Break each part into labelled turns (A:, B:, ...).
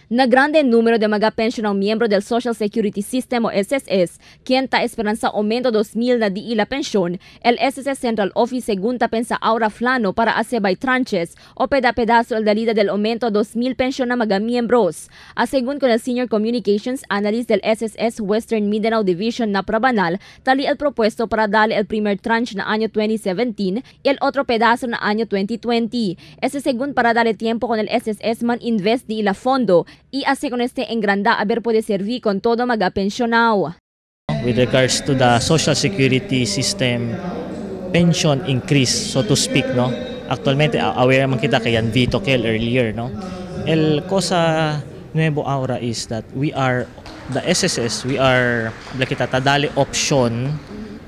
A: Na grande número de mga pensionado miembro del Social Security System o SSS, quien ta esperanza aumento 2,000 na di ila pensión, el SSS Central Office según ta pensa ahora flano para hacer by tranches o peda-pedazo el dalida del aumento 2,000 pensión na mga miembros. A según con el Senior Communications Analyst del SSS Western Mindanao Division na Prabanal, tali el propuesto para darle el primer tranche na año 2017 y el otro pedazo na año 2020. Ese según para darle tiempo con el SSS man invest di ila fondo y hace con este engranda a ver puede servir con todo mga pensionado.
B: With regards to the Social Security System pension increase, so to speak, no? Actualmente, aware man kita kay Vito Kel earlier, no? El cosa nuevo ahora is that we are, the SSS, we are, kita tadali option,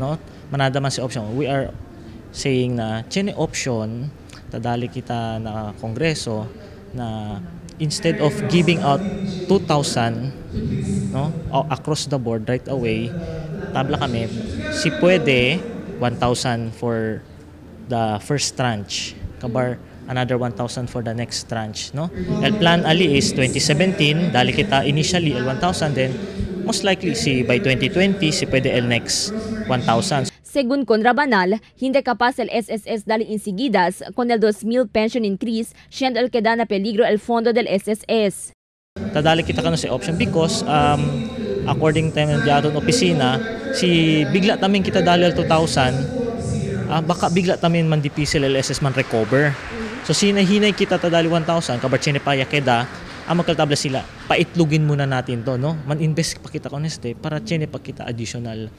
B: no? Manada man si option. We are saying na, chene option, tadali kita na kongreso, na instead of giving out 2,000, no, across the board right away, tabla kami, si pwede 1,000 for the first tranche, kabar another 1,000 for the next tranche, no? El plan ali is 2017, dali kita initially el 1,000, then most likely si by 2020 si pwede el next 1,000.
A: Según con Rabanal, hindi capaz el SSS dali insigidas con el 2,000 pension increase, siendo el que da na peligro el fondo del SSS.
B: Tadali kita kano si option because according to the aton opisina, si bigla tamin kita dali el 2,000, baka bigla tamin man dipisil el SS man recover. So sinahinay kita tadali 1,000, kabar chinepaya keda, ang magkaltabla sila, paitlugin muna natin to, no? Man-invest pa kita koneste para chene pa kita additional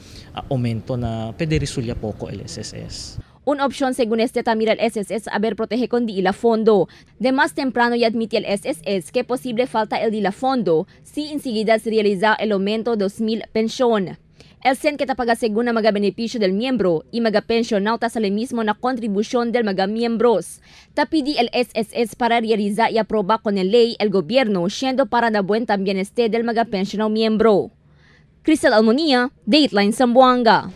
B: aumento na pwede resulya poco el SSS.
A: Una opción según este tamira el SSS haber protege con di ila fondo. De más temprano y admite el SSS que posible falta el di la fondo si enseguida se realiza el aumento 2,000 pensión. El CEN que tapaga según na mga benepisyo del miembro y mga pensionauta sa mismo na kontribución del mga miembros. Tapidi el SSS para realizar y aprobar con el ley el gobierno siendo para na buen también este del mga pensionado miembro. Crystal Almonia, Dateline Zamboanga.